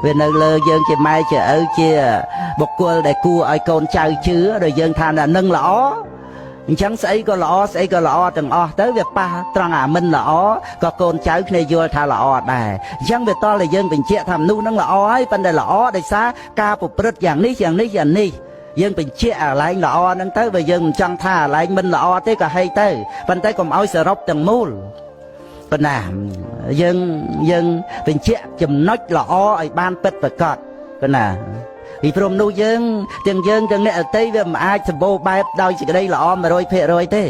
វានៅលើយើងជាម៉ែជាឪជាបុគ្គលដែលគួរឲ្យកូនចៅជឿដោយយើងថានឹងល្អអញ្ចឹងស្អីក៏ល្អស្អីក៏ល្អទាំងអស់ទៅវាប៉ះត្រង់អាមិនល្អក៏កូនចៅគ្នាយល់ថាល្អដែរអញ្ចឹងវាតតែយើងបញ្ជាក់ថាមនុស្សនឹងល្អហើយប៉ុន្តែល្អដោយសារការប្រព្រឹត្តយ៉ាងនេះយ៉ាងនេះយ៉ាងនេះយើងបញ្ជាក់អាឡែងល្អហ្នឹងទៅបើយើងមិនចង់ថាអាឡែងមិនល្អទេក៏ហីទៅប៉ុន្តែកុំឲ្យសរុបទាំងមូលប៉ុណ្ណាយើងយើងបញ្ជាក់ចំណុចល្អឲ្យបានពិតប្រាកដប៉ុណ្ណាពីព្រោះមនុស្សយើងទាំងយើងទាំងអ្នកអតីវាមិនអាចសម្បូរបែបដោយសេចក្តីល្អ100%ទេ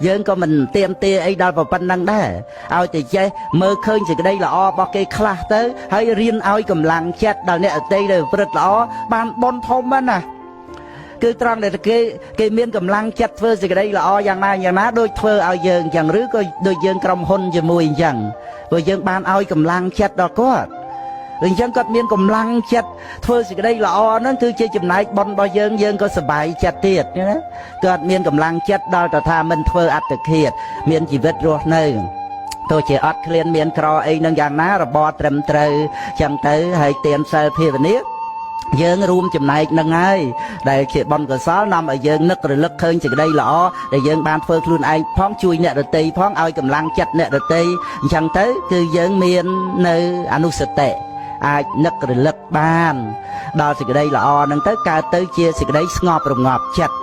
យើងក៏មិនទៀមទាអីដល់ប៉ុណ្្នឹងដែរឲ្យតែចេះមើលឃើញសេចក្តីល្អរបស់គេខ្លះទៅហើយរៀនឲ្យកម្លាំងចិត្តដល់អ្នកអតីដែលប្រព្រឹត្តល្អបានបុណ្យធំណាស់គឺត្រង់ដែលគេគេមានកម្លាំងចិត្តធ្វើសេចក្តីល្អយ៉ាងណាយ៉ាងណាដូចធ្វើឲ្យយើងអញ្ចឹងឬក៏ដូចយើងក្រុមហ៊ុនជាមួយអញ្ចឹងព្រោះយើងបានឲ្យកម្លាំងចិត្តដល់គាត់អញ្ចឹងគាត់មានកម្លាំងចិត្តធ្វើសេចក្តីល្អហ្នឹងគឺជាចំណែកបុណ្យរបស់យើងយើងក៏សប្បាយចិត្តទៀតណាគាត់មានកម្លាំងចិត្តដល់ទៅថាមិនធ្វើអត្តឃាតមានជីវិតរស់នៅទោះជាអត់ឃ្លានមានក្រអីនឹងយ៉ាងណារបរត្រឹមត្រូវចឹងទៅហើយទានសិលភាវនាយើងរួមចំណែកនឹងហើយដែលជាបុណ្យកុសលនាំឲ្យយើងនឹករលឹកឃើញសេចក្តីល្អដែលយើងបានធ្វើខ្លួនឯងផងជួយអ្នកដទៃផងឲ្យកម្លាំងចិត្តអ្នកដទៃអញ្ចឹងទៅគឺយើងមាននៅអនុសតិអាចនឹករលឹកបានដល់សេចក្តីល្អហ្នឹងទៅកើតទៅជាសេចក្តីស្ងប់រងាប់ចិត្ត។